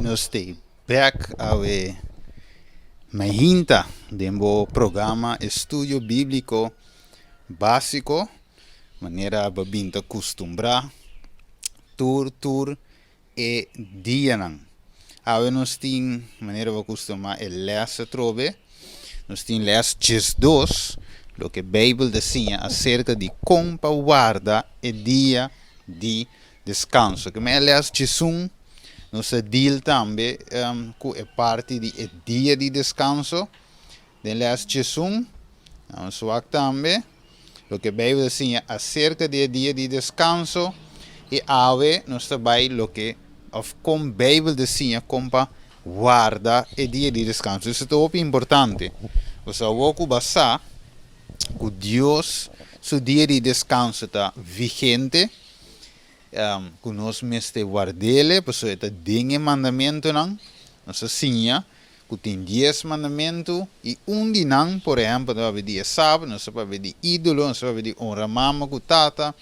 Nos t'ei bek awe mainta den bo programa Estudio Bíbliko Básiko, manera bo bin ta kustumbrá tur tur e dianan. Awe nos tin, manera bo kustumbrá, e lès atrobe. Nos tin lès 12, loke Beibel ta siña aserka di kon pa warda e dia di deskanso. Ke men e lès 11, nos ta deal tambe ku e parti di e dia di deskanso. Den lès 11, nos wak tambe loke Beibel ta siña aserka di e dia di deskanso i awe nos ta bai loke òf kon Beibel ta siña kon pa warda e dia di deskanso. Esei ta hopi importante. Pasobra awor ku bo a sa ku Dios su dia di deskanso ta vigente, ku nos mester ward'el pasobra e ta den e mandamentunan, nos ta siña ku tin dies mandamentu i un di nan, por ehèmpel, nos ta papia di e sabat, nos ta papia di ídolo, nos ta papia di onra mama ku tata,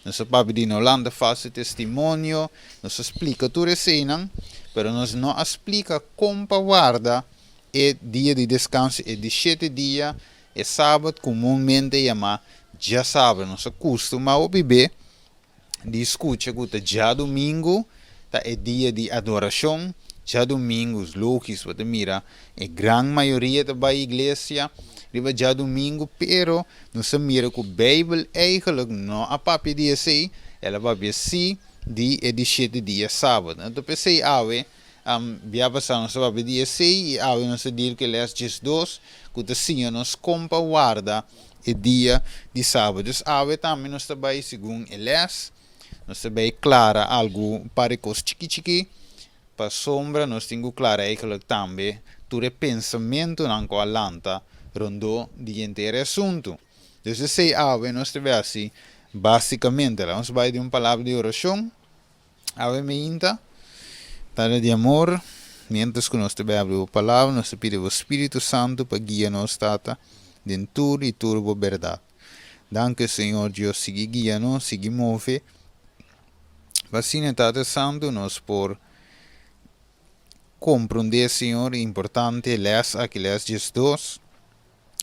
nos ta papia di no lanta falsu testimonio, nos a splika tur eseinan, pero nos no a splika kon pa warda e dia di deskanso, e di shete dia, e sabat komunmente yamá djasabra. Nos a kustumá hopi be di skucha ku ta djadumingu ta e dia di adorashon, djadumingu logis bo ta mira e gran mayoria ta bai iglesia riba djadumingu, pero nos ta mira ku Beibel eigenlik no a papia di esei, el a papia si di e di shete dia sabat. Anto p'esei awe bia pasá nos a papia di esei i awe nos ta deal ku e lès 12 ku ta siña nos kon pa warda e dia di sabat. Dus awe tambe nos ta bai segun e les, nos ta bai klara algu par di kos chiki chiki, pasobra nos tin ku klara eigenlijk tambe tur e pensamentunan ku a lanta rondó di henter e asuntu. Dus esei awe nos ta bai hasi basikamente. Laga nos bai den un palabra di orashon. Awe meinta, Tata di amor, miéntras ku nos ta bai abri Bo Palabra, nos ta pidi Bo Spiritu Santu pa guia nos, Tata, den tur i tur Bo bèrdat. Danki, Señor Dios, sigui guia nos, sigui move, pa asina, Tata Santu, nos por komprondé, Señor, e importante lès aki, lès 12.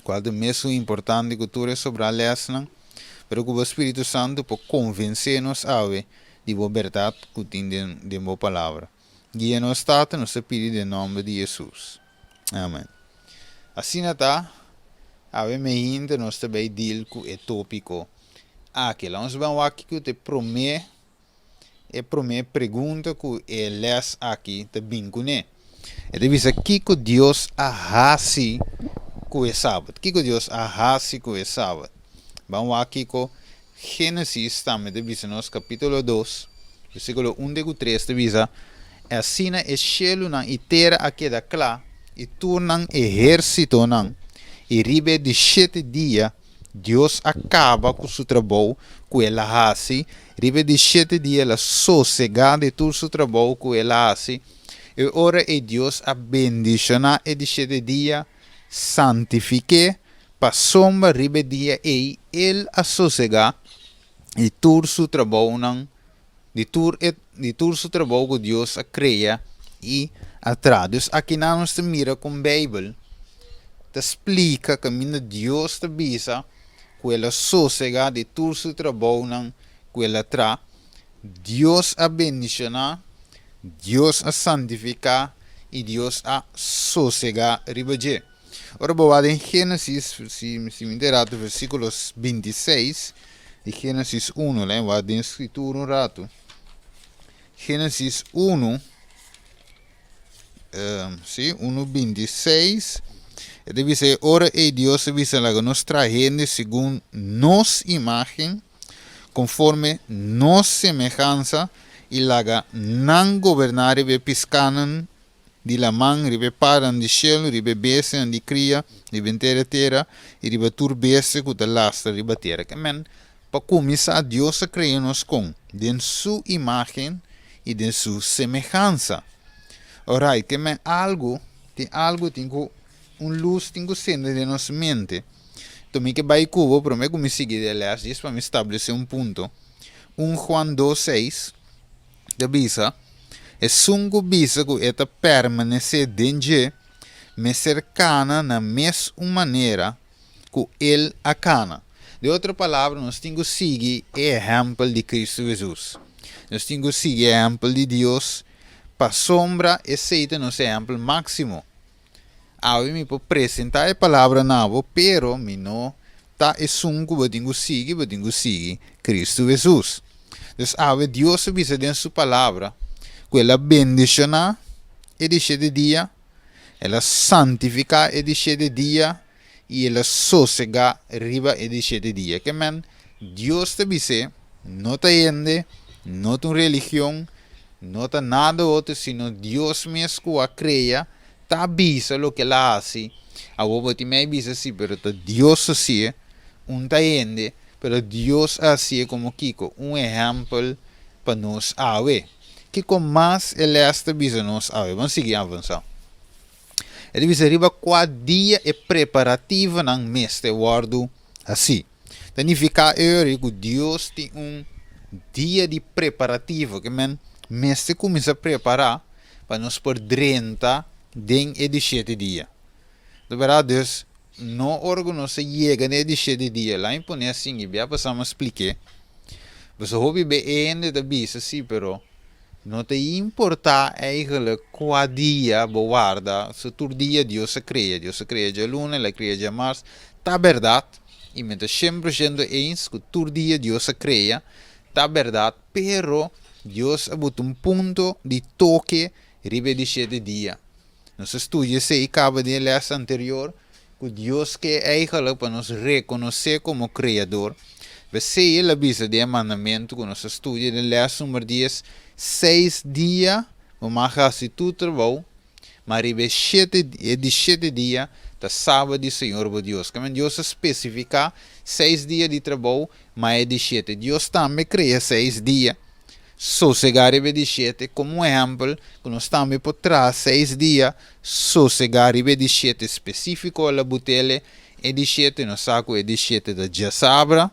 Cual ta mesun importante cu tur e sobrá lesnan, pero cu bo Spiritu Santu por convencé nos awe di bo berdad cu tin den den bo Palabra. Guia nos, Tata, nos ta pidi den nomber di Jesus. Amen. Asina ta, awe mehinte nos ta bay deal cu e topico aki. Laga nos ban wak kico ta e prome E promé pregunta ku e lès aki ta bin kuné. E ta bisa, Kiko Dios a hasi ku e Sabat? Kiko Dios a hasi ku e Sabat? Ban wak kiko Génesis tambe ta bisa nos, kapítulo 2, versíkulo 1 te ku 3 ta bisa, Asina e shelunan i tera a keda kla, i tur nan ehérsitonan, i riba e di shete dia Dios a kaba ku su trabou ku el a hasi. Riba e di shete dia el a sosegá di tur su trabou ku el a hasi. E ora ei Dios a bendishoná e di shete dia, santifik'é, pasobra riba e dia ei el a sosegá di tur su trabounan, di tur e di tur su trabou ku Dios a krea i a traha. Dus akinan nos ta mira kon Beibel ta splika kaminda Dios ta bisa ku el a sosegá di tur su trabounan ku el a traha. Dios a bendishoná, Dios a santifiká i Dios a sosegá riba dje. Ora bo wak den Génesis, si si mi ta rato, versíkulo 26 di Génesis 1, laga mi wak den Skritura un ratu. Génesis 1, si, 1, 26, e ta bisa, e ora ei Dios a bisa, laga nos traha hende segun nos imágen, konforme nos semehansa, i laga nan goberná riba e piskánan di laman, riba e paranan di shelu, riba e bestianan di kria, riba henter e tera, i riba tur bestia ku ta lastra riba tera. Ke men, pa kuminsá, Dios a krea nos kon? Den Su imágen i den Su semehansa. Orait, ke men algu, tin algu tin ku, un lus tin ku sende den nos mente. Enton mi ke bai ku bo, promé ku mi sigui den e lès, djis pa mi stablesé un punto. 1 Juan 2, 6 ta bisa. Esun ku bisa ku e ta permanesé den dje, mester kana na mes un manera ku el a kana. Den otro palabra, nos tin ku sigui e ehèmpel di Kristu Hesus. Nos tin ku sigui e ehèmpel di Dios pasobra esei ta nos ehèmpel máksimo. Awe mi por presentá e palabra na bo, pero mi no ta esun ku bo tin ku sigui, bo tin ku sigui Kristu Hesus. Dus awe Dios a bisa den su palabra ku el a bendishoná e di shete dia, el a santifiká e di shete dia i el a sosegá riba e di shete dia. Ke men, Dios ta bis'é, no ta hende, no ta un religion, no ta nada otro, sino Dios mes ku a krea ta bisa loke el a hasi. Awor bo tin mei bisa si, pero ta Dios a hasié, un ta hende, pero Dios a hasié komo kiko? Un ehèmpel pa nos awe. Kiko mas e lès ta bisa nos awe? Ban sigui avansá. E ta bisa riba kua dia e preparativonan mester wòrdu hasí. Ta nifiká eri ku Dios tin un dia di preparativo, ke men mester kuminsá prepará pa nos por drenta den e di shete dia. Ta bèrdat? Dus, no ora ku nos a yega den e di shete dia, la'a mi pone asin i bia pasá mi a splik'é. Pasobra hopi be hende ta bisa si, pero No ta importá eigenlijk kua dia bo warda, so tur dia Dios a krea. Dios a krea djaluna, el a krea djamars. Ta bèrdat, i mi ta shen por shento eens ku tur dia Dios a krea, ta bèrdat, pero Dios a buta un punto di toke riba e di shete dia. Nos a studia esei kaba den e lès anterior, ku Dios ke eigenlijk pa nos rekonosé komo Kreador. P'esei el a bisa den e mandamentu ku nos a studia den lès number dies, Seis dia bo mag hasi tur trabou, ma riba e shete e di shete dia ta Sabat di Señor bo Dios. Kèmen Dios a spesifiká seis dia di trabou, ma e di shete. Dios tambe krea seis dia. Sosegá riba e di shete komo un ehèmpel ku nos tambe por traha seis dia sosegá riba e di shete spesífiko a la butele e di shete. Nos sa ku e di shete ta djasabra,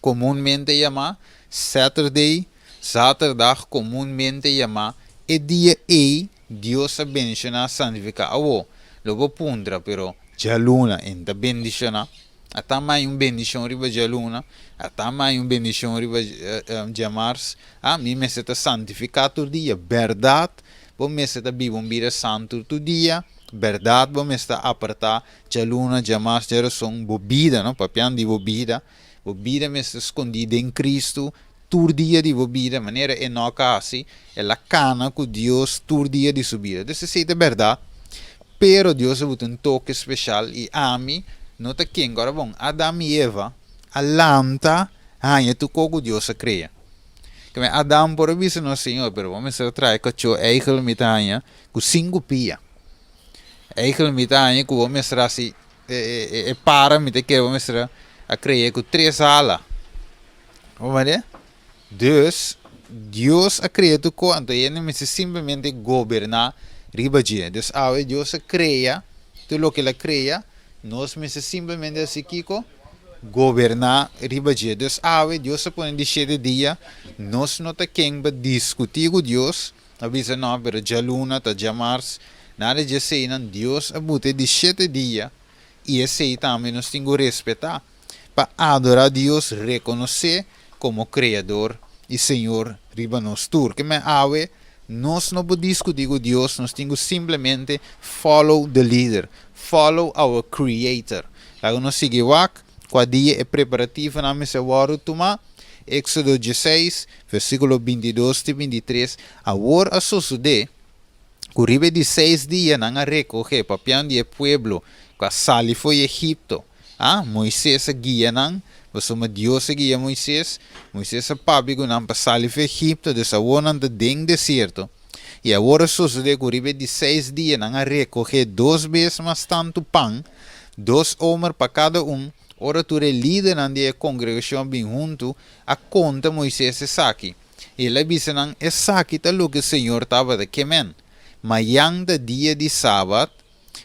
komunmente yamá Saturday, zaterdag, komunmente yamá e dia ei Dios a bendishoná santifiká. Awor, lo bo puntra, pero djaluna e no ta bendishoná? A ta mai un bendishon riba djaluna, a ta mai un bendishon riba djamars. A mi mester ta santifiká tur dia. Bèrdat, bo mester ta biba un bida santu tur dia. Bèrdat, bo mester ta apartá djaluna, djamars, djarason, bo bida, no? Papiando di bo bida, bo bida mester skondí den Kristu tur dia di bo bida, manera Enok a hasi, el a kana ku Dios tur dia di su bida. Entonces esei ta bèrdat, pero Dios a buta un toke speshal i ami no ta ken. Ora bon, Adam i Eva a lanta haña tur kos ku Dios a krea. Keme Adam por a bisa nos, Señor, pero bo mester a traha e kachó eigel mi ta haña ku sinku pia. Eigel mi ta haña ku bo mester hasi e para mi ta kere bo mester a krea ku tres ala. Bo mira? Dus, Dios a krea tur kos, anto hende mester simplemente goberná riba dje. Dus awe Dios a krea tur loke el a krea, nos mester simplemente hasi kiko? Goberná riba dje. Dus awe Dios a pone di shete dia, nos no ta ken pa diskutí ku Dios, a bisa no, pero djaluna ta djamars, nada dje eseinan, Dios a buta e di shete dia, i esei tambe nos tin ku respetá. pa adorá Dios rekonosé komo Kreador i Señor riba nos tur. Ke men awe nos no por diskutí ku Dios, nos tin ku simplemente follow the leader, follow our Creator. Laga nos sigui wak kua dia e preparativonan mester wòrdu tumá. Éksodo dieseis, versíkulo bintidos te bintitres, Awor a sosodé ku riba e di seis dia nan a rekohé papian di e pueblo ku a sali fo'i Egipto. A, Moises a guia nan, pasobra Dios a guia Moises. Moises a papia ku nan pa sali for Egipto, dus awor nan ta den desierto. I awor a sosodé ku riba e di seis dia nan a rekohé dos bes mas tantu pan, dos omer pa kada un. Ora tur e lidernan di e kongregashon a bin huntu, a konta Moises esaki. I el a bisa nan, Esaki ta loke Señor tabata ke men, Mayan ta dia di sabat,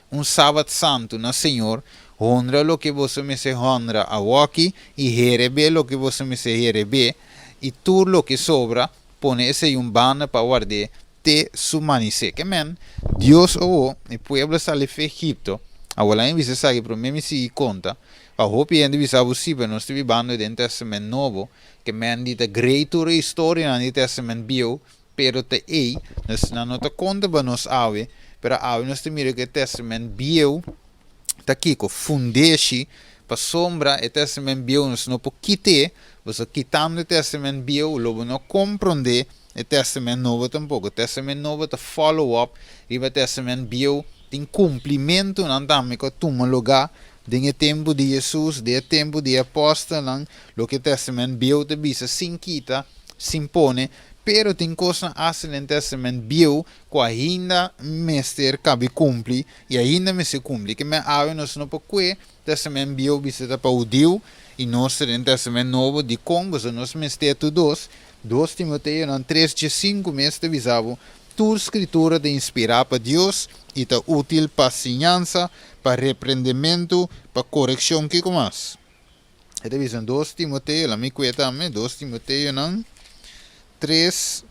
un sabat santu na Señor, honra loke boso mester honra awoki i herebé loke boso mester herebé, i tur loke sobra, pone esei un banda pa ward'é Te su manisé. Ke men, Dios owo, e pueblo sali fe Egipto. Awor laña bisa esaki, promé mi sigui konta, pa hopi hende bisa bo si, pero nos ta bibando den Testament Nobo, ke men di ta grei tur e historianan di Testament Bieu, pero ta ei, nos, nan no ta konta pa nos awe, pero awe nos ta mira ku e Testament Bieu ta kiko? Fundeshi, pasobra e Testament Bieu nos no por kit'é, pasobra kitando e Testament Bieu lo bo no komprondé E Testament Nobo tampoko. Testament Nobo ta follow up riba Testament Bieu. Tin kumplimentunan tambe ku a tuma lugá den e tempu di Hesus, den e tempu di e apòstelnan, loke Testament Bieu ta bisa sin kita, sin pone. Pero tin kosnan asta den Testament Bieu ku ainda mester kabi kumpli i ainda mester kumpli. Ke men awe nos no por kue Testament Bieu bisa ta pa hudiu i nos ta den Testament Nobo. Dikon? Pasobra nos mester tur dos. Dos Timoteonan tres dje sinku mes ta bisa bo, Tur Skritura ta inspirá pa Dios i ta útil pa siñansa, pa reprendementu, pa korekshon. Kiko mas? E ta bisa Dos Timoteo, laat mi kue tambe, Dos Timoteonan tres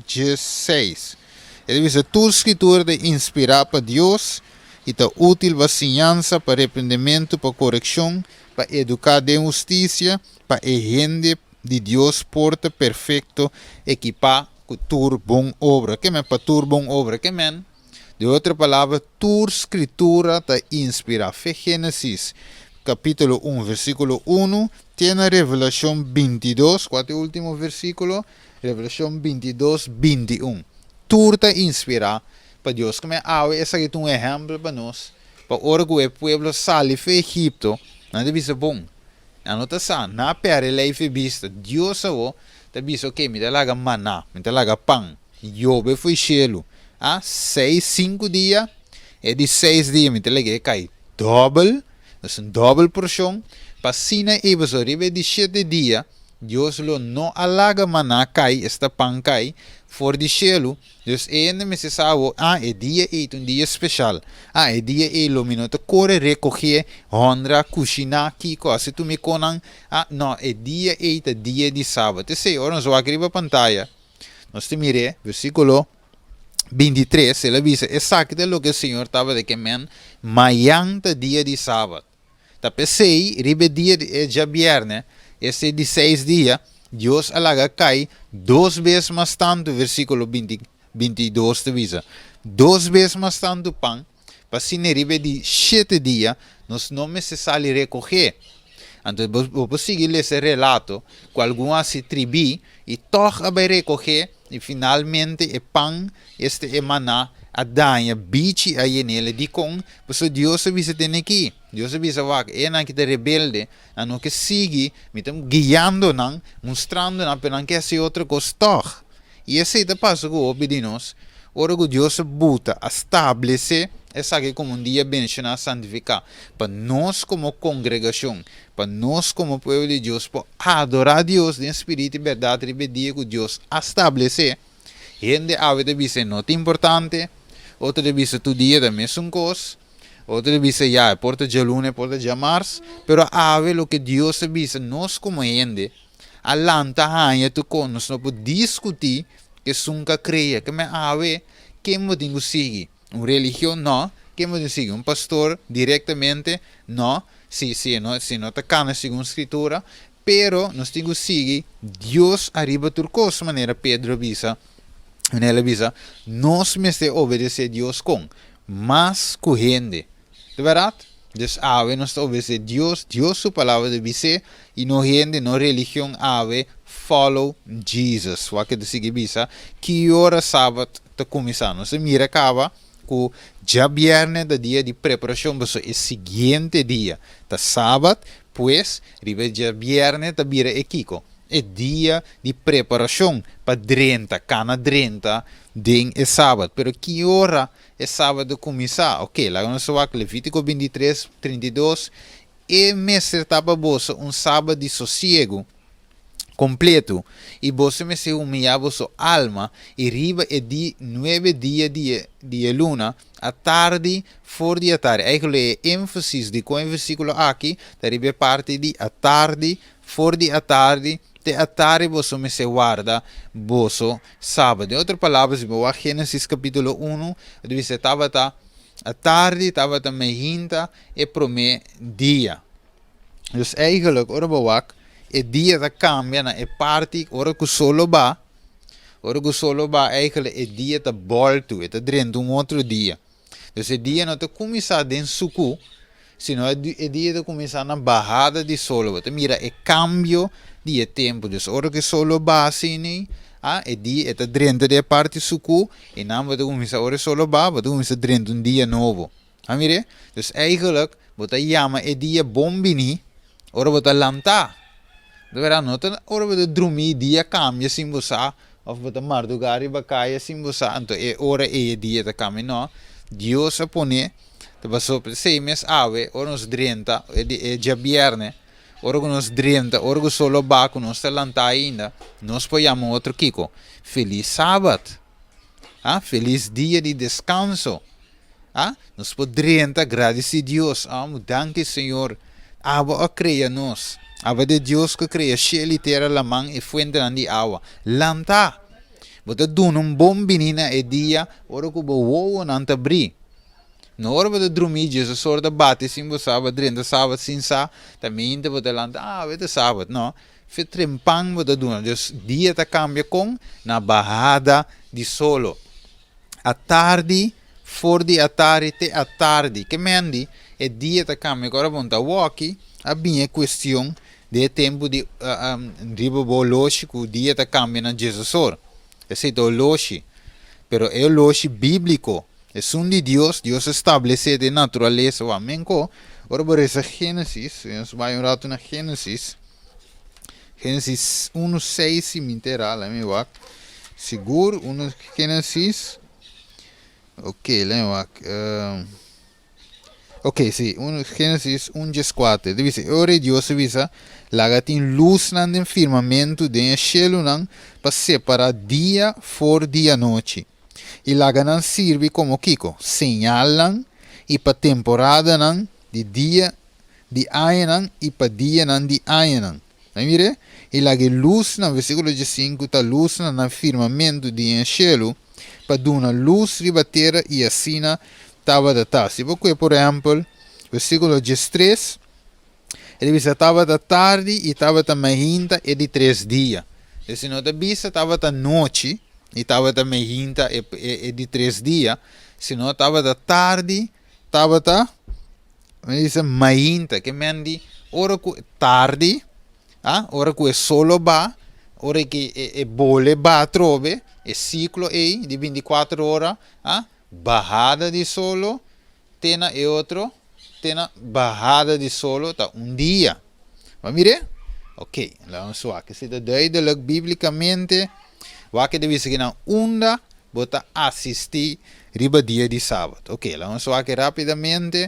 dje seis. E ta bisa, Tur Skritura ta inspirá pa Dios i ta útil pa siñansa, pa reprendementu, pa korekshon, pa eduká den hustisia, pa e hende di Dios por ta perfecto, ekipá ku tur bon obra. Ke men pa tur bon obra? Ke men, di otro palabra, tur Skritura ta inspirá. Fe Génesis kapítulo un versíkulo unu te na Revelashon 22, kua ta e último versíkulo? Revelashon 22, 21. Tur ta inspirá pa Dios. Ke men awe esaki ta un ehèmpel pa nos, pa ora ku e pueblo sali fe Egipto, nan ta bisa, Bon, Nan no ta sa, nan a perde lei fe bista. Dios awo ta bisa, ok, mi ta laga maná, mi ta laga pan, yobe fo'i shelu. A, seis, sinku dia, e di seis dia mi ta lag'é kai dòbel, dus un dòbel porshon, pa asina ei pasobra riba e di shete dia, Dios lo no a laga maná kai, esta pan kai, for di shelu. Dus e hende mester sa awor, ah, e dia ei ta un dia speshal. Ah, e dia ei lo mi no ta kore rekohé, hondra, kushiná, kiko, hasi tur mi konan. Ah, no, e dia ei ta dia di sabat. Esei, ora nos wak riba pantaya, nos ta mir'é, versíkulo 23, el a bisa, Esaki ta loke Señor tabata ke men, mayan ta dia di sabat. Ta p'esei, riba e dia di e djabièrnè, esta e di seis dia, Dios a laga kai dos bes mas tantu, versíkulo binti, 22 ta bisa, dos bes mas tantu pan, pa asina riba e di shete dia nos no mester sali rekohé. Anto bo, bo por sigui lesa e relato ku algun a hasi tribí i tòg a bai rekohé i finalmente e pan, esta e maná, a daña, bichi a yen'el. Dikon? Pasobra Dios a bisa tene aki. Dios a bisa, Wak, enan ki ta rebelde, nan no ke sigui, mi ta guiando nan, mustrando nan, pero nan ke hasi otro kos tòg. I esei ta pasa ku hopi di nos, ora ku Dios a buta, a stablesé esaki komo un dia benshoná, santifiká, pa nos komo kongregashon, pa nos komo pueblo di Dios por adorá Dios den spiritu i bèrdat riba e dia ku Dios a stablesé. Hende awe ta bisa e no ta importante, otro ta bisa tur dia ta mesun kos, otro ta bisa ya e por ta djaluna, e por ta djamars, pero awe loke Dios a bisa nos komo hende a lanta haña tur kos, nos no por diskutí ku esun ka krea, ke men awe ken bo tin ku sigui? Un religion? No. Ken bo tin ku sigui? Un pastor direktamente? No, si si e no si no ta kana segun Skritura. Pero nos tin ku sigui Dios ariba tur kos, manera Pedro a bisa, manera el a bisa, nos mester obedesé Dios kon? Mas ku hende. Ta bèrdat? Dus awe nos ta obedesé Dios, Dios su palabra ta bis'é, i no hende, no religion awe, follow Jesus. Wak e ta sigui bisa, ki ora sabat ta kuminsá? Nos a mira kaba ku djabièrnè ta dia di preparashon, pasobra e siguiente dia ta sabat, Pues, riba e djabièrnè ta bira e kiko? E dia di preparashon pa drenta, kana drenta den e sabat. Pero ki ora e sabat ta kuminsá? Oke, laga nos wak Levítiko 23, 32, E mester ta pa boso un sabat di sosiegu kompletu, i boso mester humiyá boso alma, i riba e di nuebe dia di e di e luna, Atardi, for di atardi. Eigenlijk e énfasis di kon e versíkulo aki ta riba e parti di atardi, for di atardi. Te atardi boso mester warda boso sabat. Den otro palabra, si bo wak Génesis kapítulo unu, bo ta bisa tabata atardi, tabata meinta e promé dia. Dus eigenlijk, ora bo wak, e dia ta kambia na e parti ora ku sol lo ba, ora ku sol lo ba eigenlijk e dia ta bòltu, e ta drenta un otro dia. Dus e dia no ta kuminsá den sukú, sino e dia ta kuminsá na bahada di solo. Bo ta mira e kambio di e tempu. Dus ora ku e solo baha asina, a e dia e ta drenta den e parti sukú i nan bo ta kuminsá, ora e solo baha, bo ta kuminsá drenta un dia nobo. A mir'é? Dus eigenlijk bo ta yama e dia bon biní ora bo ta lantá. De berdad no ta ora bo ta drumí dia kambia sin bo sa òf bo ta mardugá riba kaya sin bo sa anto e ora ei e dia ta kambia. No, Dios a pone ta pasobra p'esei mes awe ora nos drenta e e djabièrnè ora ku nos drenta ora ku sol lo baha ku nos ta lantá ainda nos por yama otro kiko? Felis sabat, a felis dia di deskanso. A Nos por drenta gradisí Dios. Amo, danki Señor. Abo a krea nos. Abo ta e Dios ku a krea shelu i tera, laman i fuentenan di awa. Lanta! Bo ta duna un bon bini na e dia ora ku bo wowonan ta brí. No ora bo ta drumí, Jesus ora ta bati sin bo sa, bo a drenta sabat sin sa, ta minta bo ta lanta, ah, awe ta sabat. No, fe trempan bo ta duna. Dios, dia ta kambia kon? Na bahada di solo. Atardi, for di atardi te atardi. Ke men di e dia ta kambia ku ora bo no ta wòki, a bini e kuestion di e tempu di riba bo oloshi ku dia ta kambia na diesosor. Esei ta oloshi, pero e oloshi bíbliko, esun di Dios, Dios a stablesé den naturalesa. Wak men ko ora bo resa Génesis, nos bai un ratu na Génesis. Génesis unu seis si mi entera, laat mi wak. Sigur unu Génesis. Ok, laat mi wak. Uh, ok, si, un Génesis un dieskuater. Ta bisa, e ora ei Dios a bisa, laga tin lusnan den firmamentu den e shelunan pa separá dia for di anochi. I laga nan sirbi komo kiko? Señalnan i pa temporadanan di dia di añanan i pa dianan di añanan. Na mir'é, i laga e lusnan, versíkulo diesinku, ta lusnan na firmamentu di e shelu, pa duna lus riba tera, i asina tabata ta. Si bo kue, por ehèmpel, versíkulo diestres, e ta bisa, Tabata tardi i tabata mainta e di tres dia. Esei no ta bisa tabata nochi i tabata mainta e di tres dia, sino tabata tardi, tabata. Mi bisa mainta, ke men di ora ku tardi, ah, ora ku e solo ba, ora ku e e bole ba atrobe, e siklo ei di bintikuater ora, ah, bahada di solo te na e otro, te na bahada di solo ta un dia. Bo a mir'é? Ok, laga nos wak. Esei ta duidelik bíblikamente. Wak e ta bisa kinan unda bo ta asistí riba dia di sabat. Ok, laga nos wak rápidamente.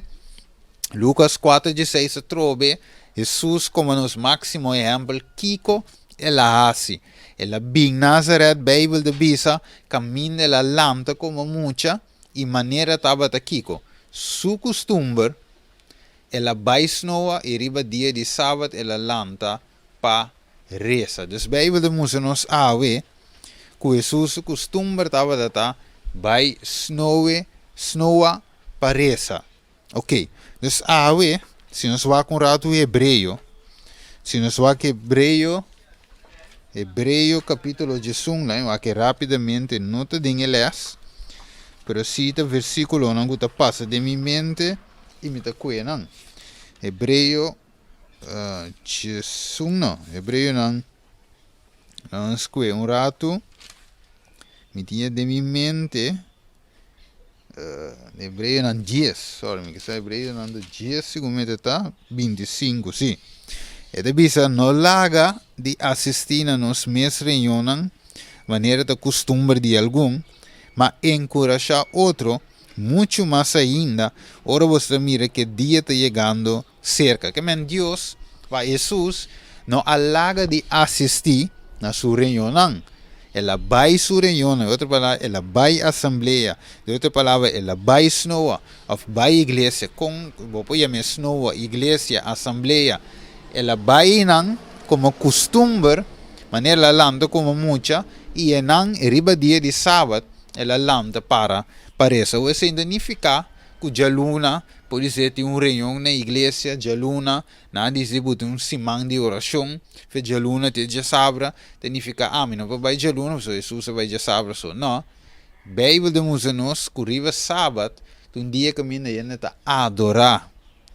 Lukas kuater dieseis atrobe, Hesus komo nos máksimo ehèmpel, kiko el a hasi? El a bin Nazaret, Beibel ta bisa, kaminda el a lanta komo mucha, i manera tabata kiko? Su kustumber. El a bai snoa i riba dia di sabat el a lanta pa resa. Dus Beibel ta mustra nos awe ku Hesus su kustumber tabata ta bai snoe, snoa pa resa. Oke, dus awe si nos wak un ratu Hebreo, si nos wak Hebreo, Hebreo kapitulo diesun, lain wak rapidamente, no ta den e les, pero si ta versikulonan ku ta pasa den mi mente. I mi ta kue nan. Hebreo diesun no, Hebreonan, nos kue un ratu, mi tin e den mi mente, Hebreonan dies, sorry, mi kisa Hebreonan ta dies segun mi ta ta bintisinku, si. E ta bisa no laga di asistí na nos mes reunionnan manera ta kustumber di algun, ma enkurashá otro, Muchu mas ainda ora boso ta mira ku e dia ta yegando serka. Ke men Dios, pa Hesus, no a laga di asistí na su reunionnan. El a bai su reunionnan, den otro palabra, el a bai asamblea, den otro palabra, el a bai snoa òf bai iglesia. Kon bo por yam'é snoa, iglesia, asamblea? El a bai einan komo kustumber. Manera el a lanta komo mucha i enan riba dia di sabat el a lanta para pa resa. Awor esei no ta nifiká ku djaluna podisé tin un reunion na iglesia, djaluna nan a disidi ku tin un siman di orashon, fe djaluna te djasabra, ta nifiká ami no por bai djaluna pasobra Hesus a bai djasabra so. No, Beibel ta mustra nos ku riba sabat ta un dia kaminda hende ta adorá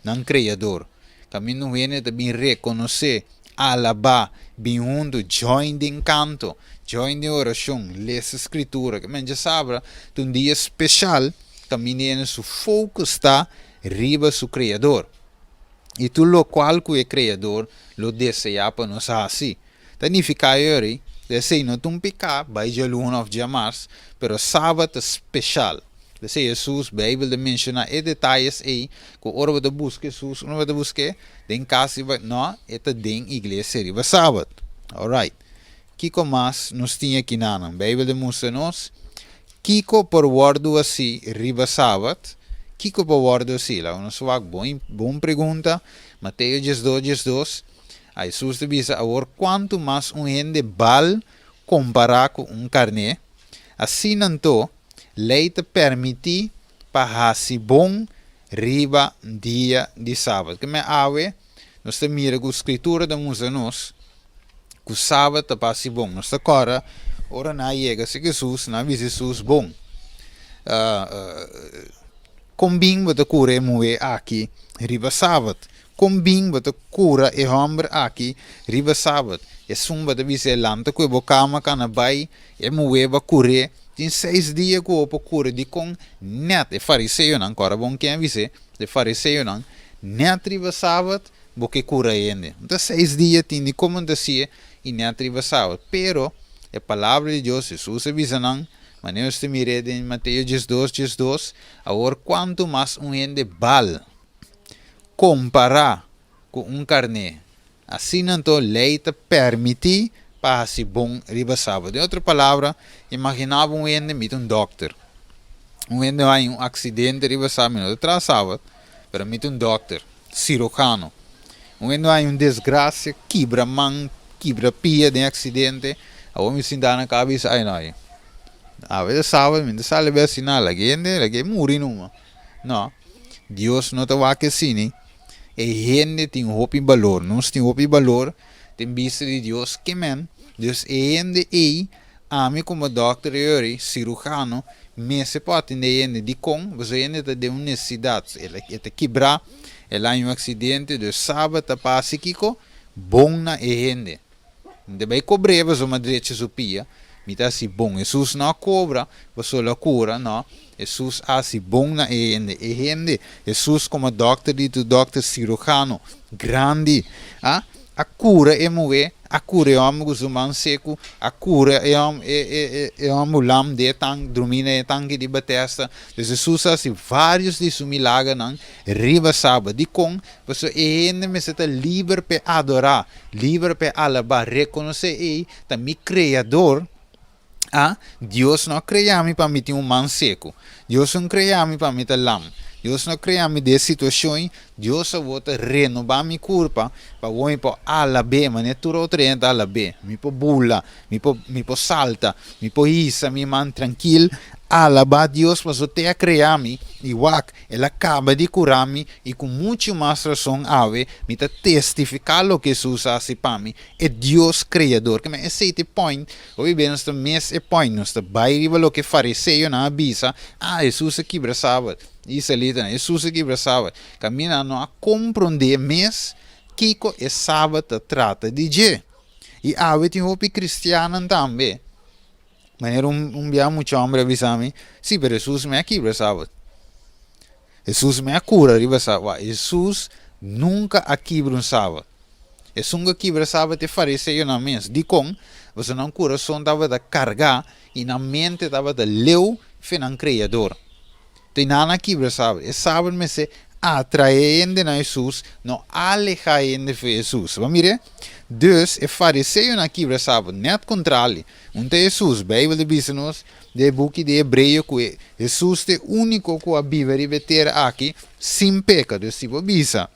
nan Kreador, kaminda un hende ta bin rekonosé, alabá, bin huntu, join den kanto, join den orashon, lesa Skritura. Ke men djasabra ta un dia speshal kaminda hende su focus ta riba su Kreador i tur lokual ku e Kreador lo deseá pa nos hasi. Ta nifiká yori ku esei no ta un piká bai djaluna òf djamars, pero sabat ta speshal. P'esei Hesus, Beibel ta menshoná e detayes ei ku ora bo ta buska Hesus, unda bo ta busk'é? Den kas riba, no, e ta den iglesia riba sabat. Alright. Kiko mas nos tin akinanan? Beibel ta mustra nos kiko por wòrdu hasí riba sabat. Kiko por wòrdu hasí? Laga nos wak bon bon pregunta. Mateo 12, 12. A Hesus ta bisa, Awor kuantu mas un hende bal kompará ku un karné? Asina anto, lei ta permití pa hasi bon riba dia di sabat. Keme awe nos ta mira ku Skritura ta mustra nos ku sabat ta pa hasi bon. Nos ta kòrda ora nan a yega si Hesus, nan a bisa Hesus, Bon, kon bin bo ta kura e muhé aki riba sabat? Kon bin bo ta kura e hòmber aki riba sabat? Esun bo ta bisa e lanta ku e bo kama kana bai, e muhé bo a kur'é. Tin seis dia ku bo por kura. Dikon nèt e fariseonan, kòrda bon ken a bis'é, e fariseonan, nèt riba sabat bo ke kura hende? No ta seis dia tin di komo ta hasié i nèt riba sabat. Pero e palabra di Dios, Hesus a bisa nan, manera nos ta mir'é den Mateo 12, 12, Awor kuantu mas un hende bal kompará ku un karné. Asina anto lei ta permití pa hasi bon riba sabat. Den otro palabra, imaginá bo un hende mita un dòkter. Un hende haña un aksidente riba sabat, mi no ta traha sabat, pero mi ta un dòkter, sirujano. Un hende haña un desgrasia, kibra man, kibra pia den aksidente, awor mi sinta na kaba bisa, ai no, awe ta sabat, mi no ta sali bes asina, laga e hende, laga e muri numa. No, Dios no ta wak asina. E hende tin hopi balor. Nos tin hopi balor den bista di Dios. Ke men? Dus e hende ei, ami komo dòkter yori, sirujano, mester por atendé e hende. Dikon? Pasobra e hende ta den un nesesidat. E ta kibrá, el a haña un aksidente, dus sabat ta pasa kiko? Bon na e hende. Mi ta bai kobr'é pasobra mi a drecha su pia. Mi ta hasi bon. Hesus no a kobra pasobra el a kura, no. Hesus a hasi bon na e hende. E hende, Hesus komo dòkter di tur dòkter, sirujano grandi, a a kura e muhé, a kura e hòmber ku su man seku, a kura e hòm e e e hòmber lam den e tank, drumí den e tanki di Betesda. Dus Hesus a hasi vários di su milagernan riba sabat. Dikon? Pasobra e hende mester ta liber p'e adorá. Liber p'e alabá, rekonosé ei ta mi Kreador, a Dios no a krea mi pa mi tin un man seku, Dios no krea mi pa mi ta lam, Dios no krea mi den e situashon ei, Dios awor ta renobá mi kurpa pa awor mi por alab'é manera tur otro hende ta alab'é, mi por bula, mi por mi por salta, mi por hisa mi man trankil, alabá Dios pasobra te a krea mi i wak El a kaba di kura mi i ku muchu mas rason awe mi ta testifiká loke Hesus a hasi pa mi, e Dios Kreador. Keme esei ta e point, hopi bes nos ta mis e point, nos ta bai riba loke fariseonan a bisa, Ah, Hesus a kibra sabat, israelitanan, Hesus a kibra sabat. Kaminda nan no a komprondé mes kiko e sabat ta trata di dje. I awe tin hopi kristiannan tambe. Manera un un bia mucha hombre a bisa mi, sí, pero Hesus me a kibra sabat. Hesus me a kura riba sabat. Wak, Hesus nunka a kibra un sabat. Esun ku a kibra sabat e fariseonan mes. Dikon? Pasobra nan kurason tabata kargá i nan mente tabata leu fe nan Kreador. Te nan a kibra sabat. E sabat mester atraé hende na Hesus, no alehá hende for Hesus. Bo a mir'é? Dus, e fariseonan a kibra sabat, nèt kontrali. Un ta Hesus. Beibel ta bisa nos den e buki di Hebreo ku e Hesus ta e úniko ku a biba riba e tera aki sin peka. Dus si bo bisa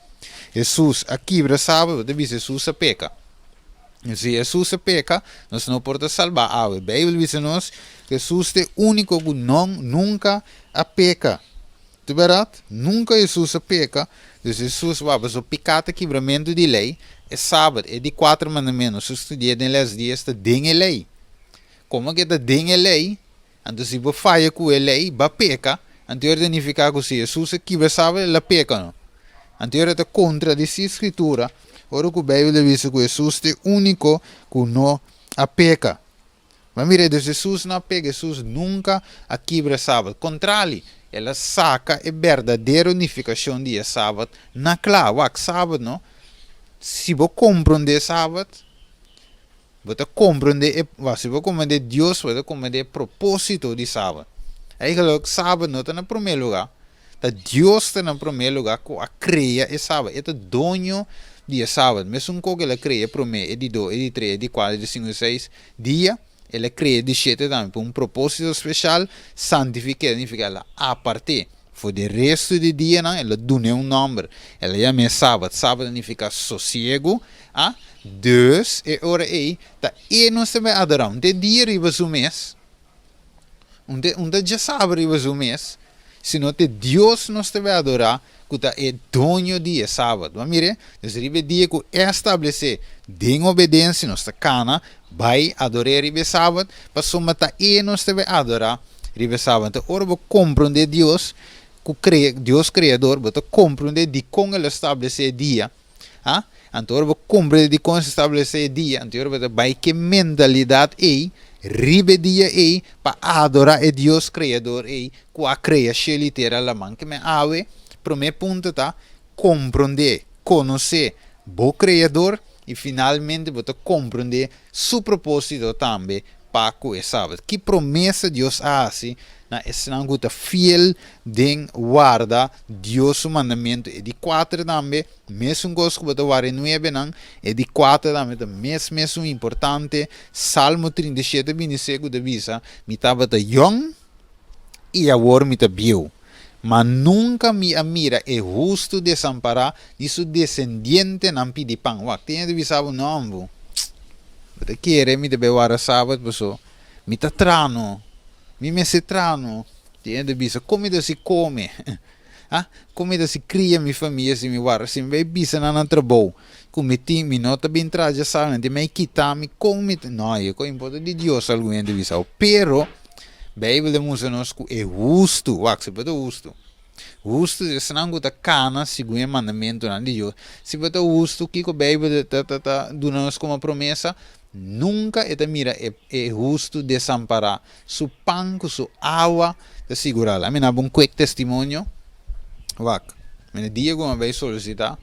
Hesus a kibra sabat, bo ta bisa Hesus a peka. Si Hesus a peka, nos no por ta salbá awe. Beibel bisa nos ku Hesus ta e úniko ku no nunka a peka. Ta bèrdat? Nunka Hesus a peka. Dus Hesus wak pasobra piká ta kibramentu di lei. E sabat, e di kuater mandamentu, nos a studi'é den les dies, ta den e lei. Komo ku e ta den e lei, anto si bo faya ku e lei, bo a peka. Anto e ta nifiká ku si Hesus a kibra sabat, el a peka no? Anto e ta kontradisí Skritura ora ku Beibel ta bisa ku Hesus ta e úniko ku no a peka. Bo mira, dus Hesus no a peka, Hesus nunka a kibra sabat. Kontrali, el a saka e berdadero nifikashon di e sabat na kla. Wak, sabat no, si bo komprondé sabat, Bo ta komprendé e, wak, si bo komprendé Dios, bo ta komprendé e propósito di Sabat. Eigenlijk, Sabat no ta na promé lugá. Ta Dios ta na promé lugá ku a krea e Sabat. E ta doño di e Sabat. Mesun kos ku el a krea e promé, e di dos, e di tres, e di kuater, e di sinku, e di seis dia, el a krea e di shete tambe pa un propósito speshal, santifik'é, ta nifiká el a apart'é. For di restu di dianan el a dun'é un nòmber. El a yam'é Sabat. Sabat ta nifiká sosiegu. A Dus, e ora ei, ta e nos ta bai adorá. Un ta e dia riba su mes, un ta, un ta djasabra riba su mes, sino ta e Dios nos ta bai adorá ku ta e doño di e Sabat. Bo a mir'é? Dus riba e dia ku e a stablesé den obedensia nos ta kana bai ador'é riba e Sabat, pasobra ta e nos ta bai adorá riba e Sabat. Anto ora bo komprondé Dios ku krea, Dios Kreador, bo ta komprondé dikon el a stablesé e dia. Ha? Anto ora bo komprendé dikon el a stablesé e dia, anto ora bo ta bai ku e mentalidat ei riba e dia ei pa adorá e Dios Kreador ei ku a krea shelu i tera laman. Ke men awe, promé punto ta komprondé, konosé bo Kreador i finalmente bo ta komprondé su propósito tambe pa ku e Sabat. Ki promesa Dios a hasi na esnan ku ta fiel den warda Dios su mandamentu? E di kuater tambe, mesun kos ku bo ta warda e nuebenan, e di kuater tambe ta mes mesun importante. Salmo 37 binti ku ta bisa, Mi tabata yòn i awor mi ta bieu, ma nunka mi a mira e hustu desampará ni su desendientenan pidi pan. Wak, tin hende bisa bo, No, bo bo ta kere mi ta bai warda sabat paso mi ta traha no, mi mester traha no. Tin hende bisa, Kon mi ta si kome? Ha? Kon mi ta si kria mi famia si mi warda? Si mi bai bisa nan na trabou ku mi tin, mi no ta bin traha djasabat, nan tin mai kita mi, kon mi ta. No, e kos importa di Dios, algun hende bisa bo. Pero, Beibel ta mustra nos ku e hustu, wak, si bo ta hustu, hustu ta esnan ku ta kana segun e mandamentunan di Dios. Si bo ta hustu, kiko Beibel ta ta ta duna nos komo promesa? Nunka e ta mira e e hustu desampará. Su pan ku su awa ta sigurá. Ami na bo un kwek testimonio. Wak, mi na dia ku mi a bai solisitá,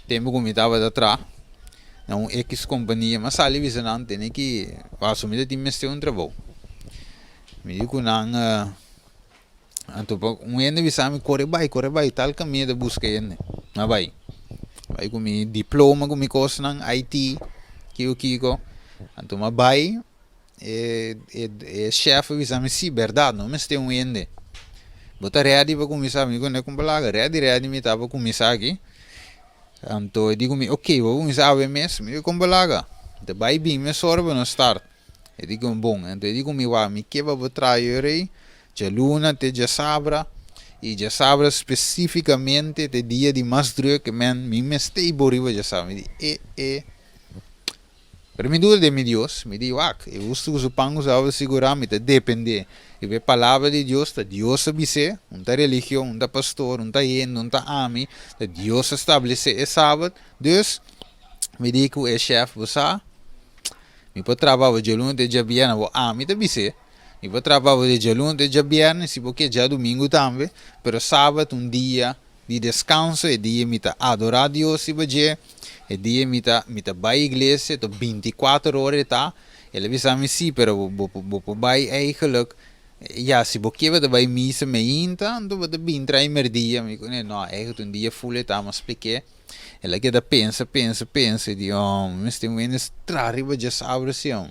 tempu ku mi tabata traha na un ekis kompania, mi a sali bisa nan tene ki paso mi ta tin mester un trabou. Mi di ku nan, anto pa un hende bisa mi kore bai, kore bai tal kaminda ta buska hende. Mi a bai, bai ku mi diploma ku mi kosnan, IT, kiko kiko. Anto mi a bai. E e chef a bisa mi, si, berdad, no mester un hende. Bo ta ready pa kuminsá? Mi ku un palabra, ready ready mi ta pa kuminsá aki. Anto e di ku mi, ok, bo kuminsá awe mes? Mi di, kon balaga? Mi ta bai bin mesora pa nos start. E di ku mi, bon. Anto e di ku mi, wak, mi ke pa bo traha ora ei djaluna te djasabra, i djasabra spesífikamente ta e dia di mas druk, men, mi mester i bo riba djasabra. Mi di, e e. Pero mi duda den mi Dios, mi di, Wak, e hustu ku su pan ku su awa ta sigurá, mi ta dependé riba e palabra di Dios, ta Dios a bis'é, un ta religion, un ta pastor, un ta hende, un ta ami, ta Dios a stablesé e sabat. Dus, mi di ku e shèf, Bo sa, mi por traha pa bo djaluna te djabièrnè, bo ami ta bis'é, mi por traha pa bo di djaluna te djabièrnè, si bo ke djadumingu tambe, pero sabat un dia di deskanso, e dia mi ta adorá Dios riba dje, e dia mi ta mi ta bai iglesia, to binti kuater ora e ta, el a bisa mi si, pero bo bo bo por bai eigenlijk, ya si bo ke bo ta bai misa meinta, anto bo ta bin tra'i merdia, mi ku no, eigenlijk un dia ful e ta, mi a splik'é, el a keda pensa pensa pensa, e di oh mi mester un hende traha riba djasabra si oh.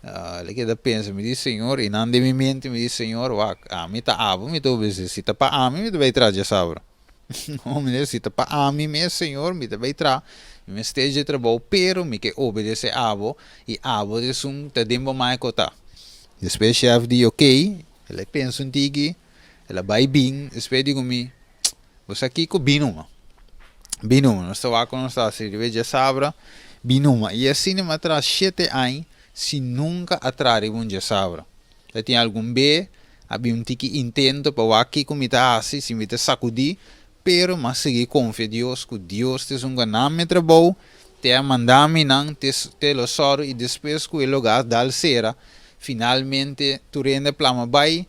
El a keda pensa, mi di, Señor, i nan den mi mente, mi di, Señor, wak, ami ta abo, mi ta obedesé. Si ta pa ami, mi ta bai traha djasabra. Mi di, si ta pa ami mes, Señor, mi ta bai traha. Mi mester dje trabou, pero mi ke obedesé abo i abo ta esun ta den bo man e kotá. Despues shèf di, Okey, el a pensa un tiki, el a bai bin, despues di ku mi, Bo sa kiko? Bin numa. Bin numa. Nos ta wak ku nos ta hasi riba e djasabra. Bin numa. I asina mi a traha shete aña sin nunka a traha riba un djasabra. Ta tin algun be a bin un tiki intento pa wak kiko mi ta hasi, si mi ta sakudí, pero mi a sigui konfia Dios ku Dios ta esun ku a nan mi trabou, te a manda mi nan, te te lo sòru i despues ku e lugá dal sera, finalmente tur hende a plama bai,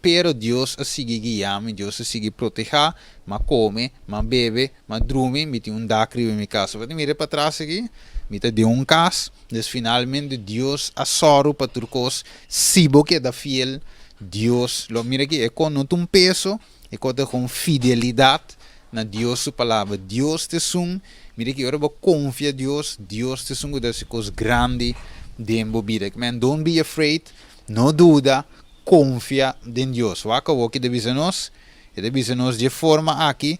Pero Dios a sigui guia mi, Dios a sigui protehá, m'a kome, m'a bebe, m'a drumi, mi tin un dak riba mi kas. Bo ta mira patras aki, mi ta den un kas. Dus finalmente Dios a sòru pa tur kos. Si bo keda fiel, Dios lo mira aki, e kon no ta un peso, e kon ta kon fidelidat na Dios su palabra. Dios ta esun, mira aki, ora bo konfia Dios, Dios ta esun ku ta hasi kos grandi den bo bida. Man, don't be afraid, no duda, Konfia den Dios. Wak awor ki ta bisa nos? E ta bisa nos dje forma aki,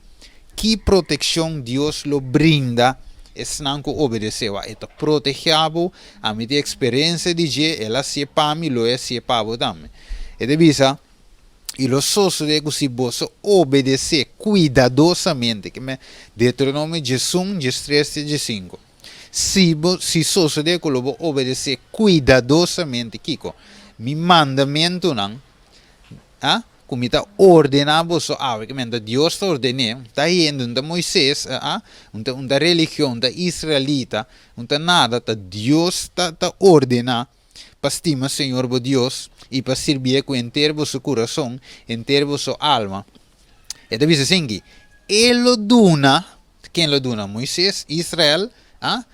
Ki protekshon Dios lo brinda esnan ku obedesé? Wak, e ta protegá bo. Ami tin eksperensia di dje, el a hasié pa mi, lo e hasié pa bo tambe. E ta bisa, I lo sosodé ku si boso obedesé kuidadosamente, ke men, Deuteronomio 11, 13 te 15. Si bo, si sosodé ku lo bo obedesé kuidadosamente kiko? Mi mandamentunan, a, ku mi ta ordená boso awe, ke menta Dios ta ordené, ta hende, un ta Moises, a, un ta, un ta religion, un ta israelita, un ta nada, ta Dios ta, ta ordená pa stima Señor bo Dios i pa sirbié ku henter boso kurason, henter boso alma. E ta bisa asinki, E lo duna Ken lo duna? Moises? Israel? A?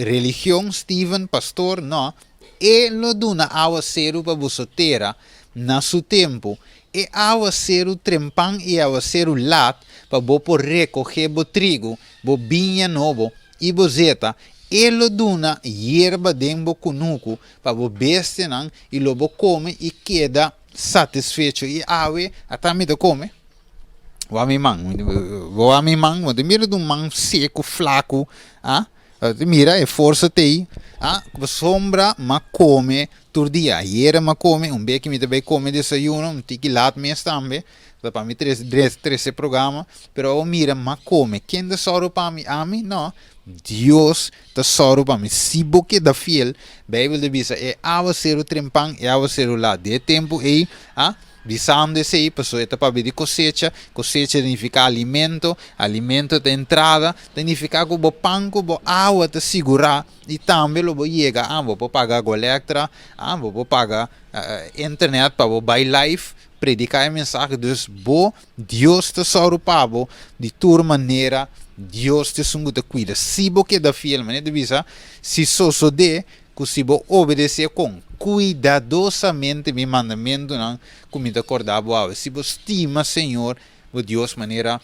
Religion? Steven? Pastor? No. E lo duna awaseru pa boso tera na su tempu, e awaseru trempan i e awaseru lat, pa bo por rekohé bo trigu, bo biña nobo i bo zeta. E lo duna yerba den bo kunuku pa bo bestianan, i lo bo kome i keda satisfecho. I awe ata mi ta kome. Wak mi man, bo wak mi man, bo ta mira un man seku, flaku, ah, bo ta mira e forsa t'ei, ah, pasobra m'a kome tur dia, ayera m'a kome, un beki mi ta bai kome desayuno, un tiki lat mes tambe, ta pa mi trese trese programa, pero awor mira m'a kome, ken ta sòru pa mi? Ami? No, Dios ta sòru pa mi, si bo keda fiel, Beibel ta bisa e awaseru trempan, e awaseru lat, den e tempu ei, ah. Bisando esei, pasobra e ta papia di kosecha, kosecha ta nifiká alimento, alimento ta entrada, ta nifiká ku bo pan ku bo awa ta sigurá i tambe lo bo yega, ah, bo por paga agua elektra, ah, bo por paga internet pa bo bai live prediká e mensahe. Dus bo Dios ta sòru pa bo di tur manera, Dios ta esun ku ta kuida. Si bo keda fiel, manera ta bisa, si sosodé Ku si bo obedesé kon kuidadosamente mi mandamentunan ku mi ta kordá bo awe, si bo stima Señor bo Dios manera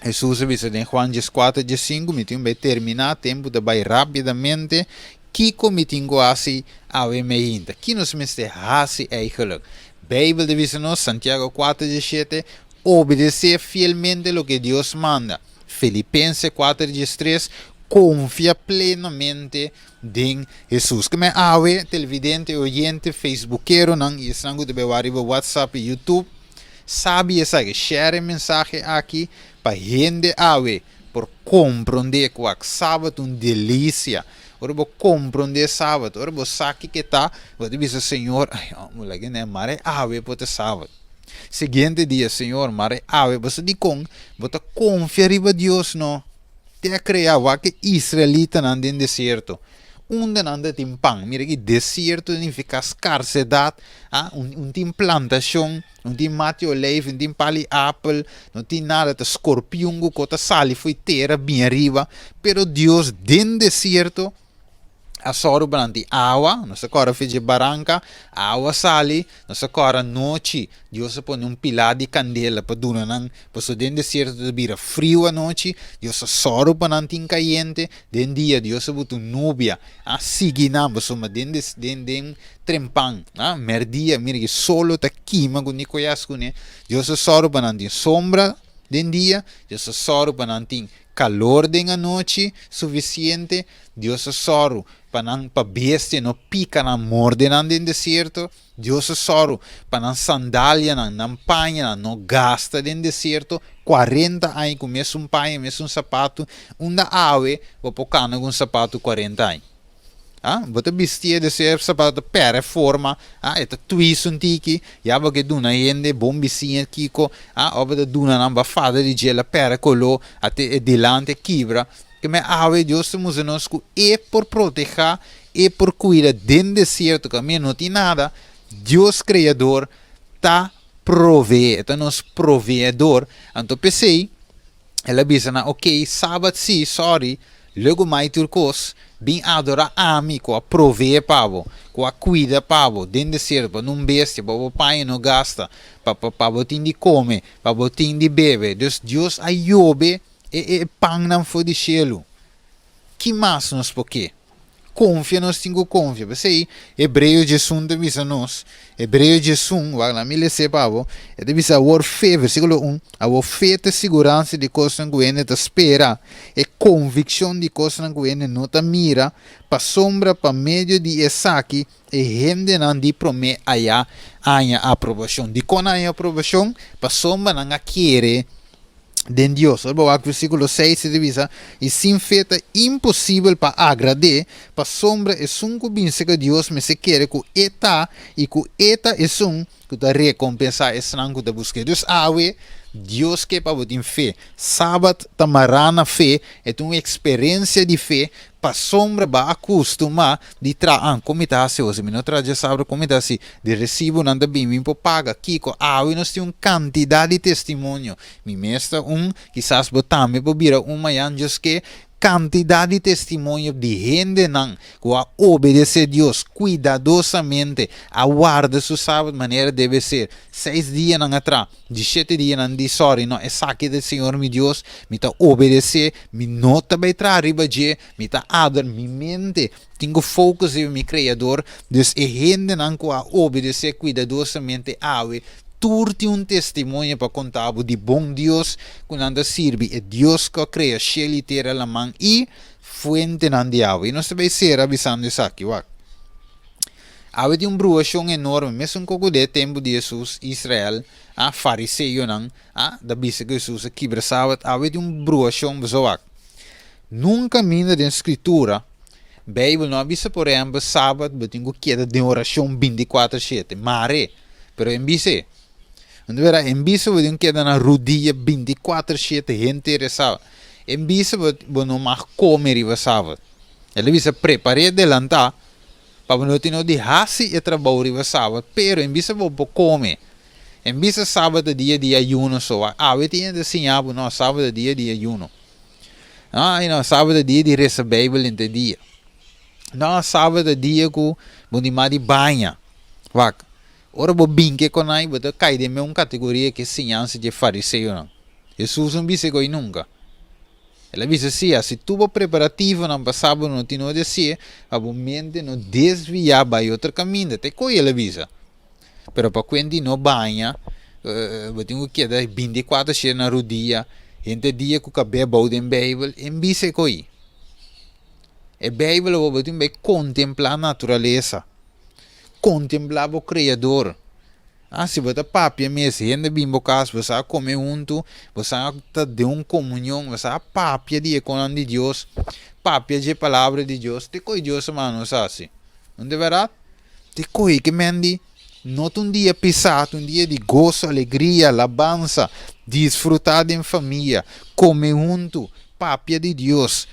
Hesus a bisa den Juan 14, 15, mi tin bai terminá, tempu ta bai rápidamente, kiko mi tin ku hasi awe meinta? Ki nos mester hasi eigenlijk? Beibel ta bisa nos, Santiago 4, 17, Obedesé fielmente loke Dios manda. Filipense 4, 13, Konfia plenamente den Hesus. Ke men awe, televidente, oyente, facebookeronan i esnan ku ta bai wak riba WhatsApp i YouTube, sabi esaki. Share e mensahe aki pa hende awe por komprondé ku wak Sabat un delisia. Ora bo komprondé Sabat, ora bo sa kiko e ta, bo ta bisa, Señor, ai, bo laga e mare awe por ta Sabat. Siguiente dia, Señor, mare awe. Bo sa dikon? Bo ta konfia riba Dios, no? Te a krea wak e israelitanan den desierto, unda nan ta tin pan. Mira aki, desierto ta nifiká skarsedat, a, un tin plantashon, un tin mati olijf, un tin pali apel, no tin nada, ta skorpion ku ko ta sali fo'i tera bin ariba. Pero Dios den desierto a sòru pa nan tin awa, nos ta kòrda for dje baranka, awa sali, nos ta kòrda anochi, Dios a pone un pilá di kandela pa duna nan, pasobra den desierto ta bira friu anochi, Dios a sòru pa nan tin kayente, den dia Dios a buta un nubia a sigui nan, pasobra den den den trempan, a mèrdia, mira ki solo ta kima ku ni koyas kuné, Dios a sòru pa nan tin sombra den dia, Dios a sòru pa nan tin. Kalor den anochi sufisiente, Dios a sòru pa nan pa bestia no pika nan, morde nan den desierto, Dios a sòru pa nan sandalianan, nan pañanan no gasta den desierto, 40 aña ku mesun paña, mesun sapatu, unda awe bo por kana ku un sapatu 40 aña? Ah, bo ta bistié de ser sapato ta pèrdè forma, ah, e ta twis un tiki, ya bo ke duna hende bon bisiña kiko, ah, òf bo ta duna nan bafada di dje, el a pèrdè koló, ate e dilanti a kibra. Ke men awe Dios ta mustra nos ku e por protehá, e por kuida den desierto kaminda no tin nada, Dios Kreador ta proveé, e ta nos proveedor, anto p'esei El a bisa nan, Ok, sabat sí, sorry, luego mai tur kos, bin adorá ami ku a proveé pa bo, ku a kuida pa bo den desierto, pa nun bestia, pa bo paña no gasta, pa pa pa bo tin di kome, pa bo tin di bebe. Dus Dios a yobe e e pannan for di shelu. Ki mas nos por ke? Konfia nos tin ku konfia. P'esei, Hebreo 11 ta bisa nos, Hebreo 11, wak laat mi les'é pa bo, e ta bisa awor fe, versíkulo un, awor fe ta e siguransa di kosnan ku hende ta spera, e konvikshon di kosnan ku hende no ta mira, pasobra pa medio di esaki e hendenan di promé aya haña aprobashon. Dikon nan haña aprobashon? Pasobra nan a kere den Dios. Ora bo wak versíkulo seis e ta bisa, I sin fe ta imposibel pa agrad'é, pasobra esun ku bin serka Dios mester kere ku e ta i ku e ta esun ku ta rekompensá esnan ku ta busk'é. Dus awe, Dios ke pa bo tin fe. Sabat ta mará na fe, e ta un eksperensia di fe, pasobra bo a akustumá di traha. Ah, kon mi ta hasi osi? Mi no traha djasabra, kon mi ta hasi? Di resibonan ta bin, mi por paga. Kiko? Awe nos tin un kantidat di testimonio. Mi mes ta un, kisas bo tambe por bira un mañan djoske. Kantidat di testimonio di hendenan ku a obedesé Dios kuidadosamente, a warda su sabat manera debe ser. Seis dianan a traha, di shete dianan di sòri, no, esaki ta e Señor mi Dios, mi ta obedesé, mi no ta bai traha riba dje, mi ta adora, mi mente Tin ku focus riba mi Creador, dus e hendenan ku a obedece cuidadosamente awe, tur tin un testimonio pa conta bo di bon Dios ku nan ta sirbi, e Dios ku a crea shel i tera, laman i fuentenan di awa. I nos ta bay cera bisando esaki, wak. Awe tin un bruacion enorme, mesun ku den e tempu di Jesus, Israel, a fariseonan, a ta bisa ku Jesus a kibra sabat, awe tin un bruacion, boso wak. Nunca minda den Scritura, Bijbel no a bisa por ehempel sabat bo tin cu keda den oracion binticuater shete, mare, pero en bis'e. Anto wera en bisa bo tin keda na rudia binticuater shete henter e sabat. En bisa bo bo no mag come riba sabat. El a bisa prepar'e delanta pa bo no tin no di haci e trabou riba sabat, pero en bisa bo por come. En bisa sabat ta dia di ayuno so, awe tin hende ta siña bo no sabat ta dia di ayuno. Ay no, sábado dia di resa Bijbel henter dia. No, sábado dia ku bo di ma di baña. Wak, ora bo bin ke konai bo ta kai den meun kategoria ke siñansa dje fariseonan. Hesus no bisa koi nunka. El a bisa si, hasi tur bo preparativonan pa sábado no tin no di hasié, pa bo mente no desviá bai otro kaminda. Te koi el a bisa. Pero pa kuen di no baña, bo tin ku keda 24 shera na rudia, henter dia ku kabé bou den Beibel, en bisa e koi. E Beibel awor bo tin bai kontemplá naturalesa, kontemplá bo Kreador. Ah, si bo ta papia mes, hende bin bo kas, bo sa kome huntu, bo sa ta den un komunion, bo sa papia di e konan di Dios, papia dje palabra di Dios, te koi Dios a manda nos hasi. No ta bèrdat? Te kohe ke men di, No ta un dia pisá, ta un dia di goso, alegria, alabansa, disfrutá den famia, kome huntu, papia di Dios,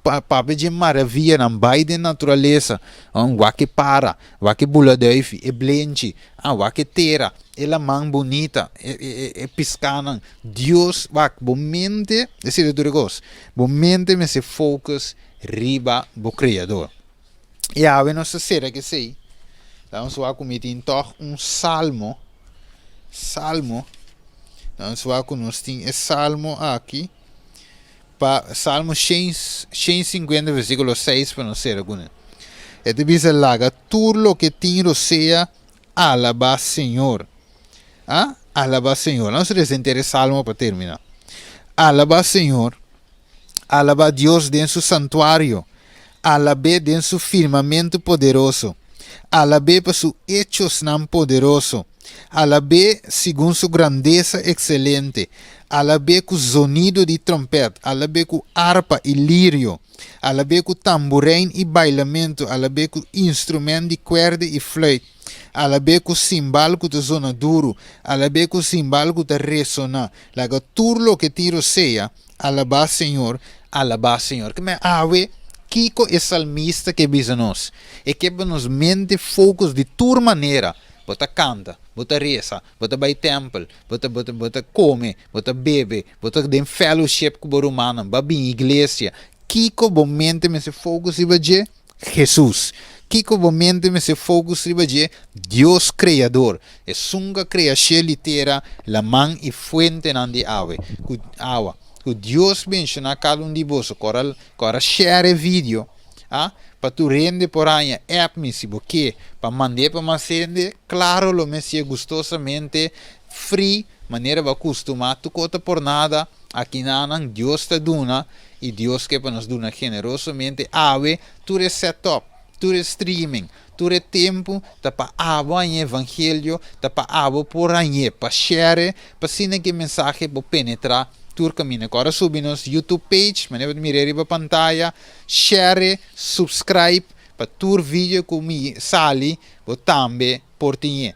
papia dje maravianan, bai den naturalesa, wak e para, wak e buladuifi, e blenchi, wak e tera, e laman bunita, e piskánan. Dios, wak, bo mente, esei ta tur e kos, bo mente mester focus riba bo Kreador. I awe nos ta sera kesei. Nos wak ku mi tin tòg un salmo. Salmo. Nos wak ku nos tin e salmo aki. Pa Salmo 150 versíkulo 6 pa nos sera kuné. E ta bisa laga tur loke tin rosea alabá Señor. Ah, alabá Señor. Nos resa henter e salmo pa terminá. Alabá Señor. Alabá Dios den su santuario, alab'é den su firmamentu poderoso, alab'é pa su echosnan poderoso, alab'é segun su grandesa ekselente, alab'é ku zonido di tròmpèt, alab'é ku arpa i lirio, alab'é ku tamburein i bailamentu, alab'é ku instrumènt di kuèrdè i flùit, alab'é ku simbal ku ta zona duru, alab'é ku simbal ku ta resoná. Laga tur loke tin rosea Alabá Señor, alabá Señor. Ke men awe, kiko e salmista ke bisa nos? E ke pa nos mente focus di tur manera. Bo ta kanta, bo ta resa, bo ta bai tempel, bo ta bo ta bo ta kome, bo ta bebe, bo ta den fellowship ku bo rumannan, bo a bin iglesia. Kiko bo mente mester focus riba dje? Hesus. Kiko bo mente mester focus riba dje? Dios Creador, esun ku a crea shel i tera, laman i fuentenan di awe, ku awa. Ku Dios benshoná kada un di boso. Kora kora share e video, a, pa tur hende por haña. App mi si bo ke pa mand'é pa mas hende, klaro lo mi hasié gustosamente, free, manera bo a kustumá, tur kos ta por nada. Akinanan Dios ta duna i Dios ke pa nos duna generosamente awe tur e setup, tur e streaming, tur e tempu ta pa abo haña evangelio, ta pa abo por hañ'é, pa share, pa asina ke mensahe por penetra tur kaminda. Ku ora subi nos YouTube page, manera bo ta mir'é riba pantaya, share, subscribe pa tur video ku mi sali bo tambe por tin'é.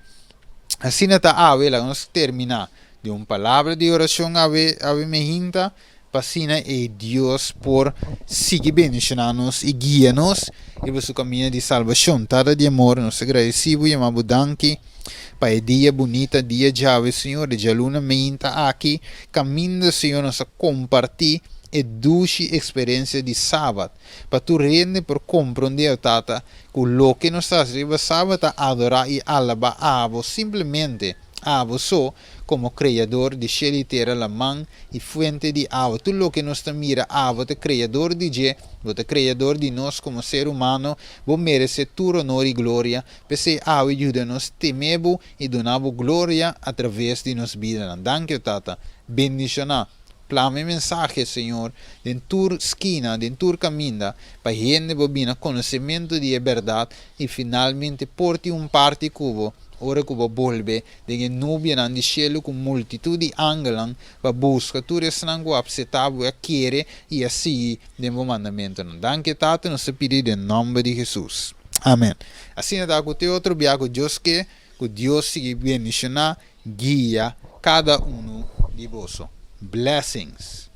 Asina ta awe, laga nos termina Di un palabra di oracion awe awe me hinta pa asina e Dios por sigui bendiciona nos y guia nos riba su camino di salbacion. Tata di amor, nos ta gradeci bo y yama bo danki pa e dia bunita, dia djawe, Señor, e djaluna me hinta aki, caminda, Señor, nos a comparti e dushi experiencia di Sabat, pa tur hende por comprende, o Tata, cu loke nos ta haci riba Sabat ta adora y alaba abo simplemente. Abo so, komo Kreador di shel i tera, laman i fuente di awa, tur loke nos ta mira, abo ta Kreador di dje, bo ta Kreador di nos komo ser humano, bo meresé tur onor i gloria, p'esei awe yuda nos teme bo i duna bo gloria atraves di nos bidanan. Danki, o Tata. Bendishoná. Plama e mensahe, Señor, den tur skina, den tur kaminda, pa hende bo bina konosementu di e bèrdat i finalmente por tin un parti ku bo ora ku bo bolbe den e nubianan di shelu ku multitut di angelnan pa buska tur esnan ku a apseptá bo i a kere i a sigui den bo mandamentunan. Danki, Tata, nos ta pidi den nòmber di Hesus. Amen. Asina ta ku te otro bia ku Dios ke ku Dios sigui bendishoná, guia kada unu di boso. Blessings.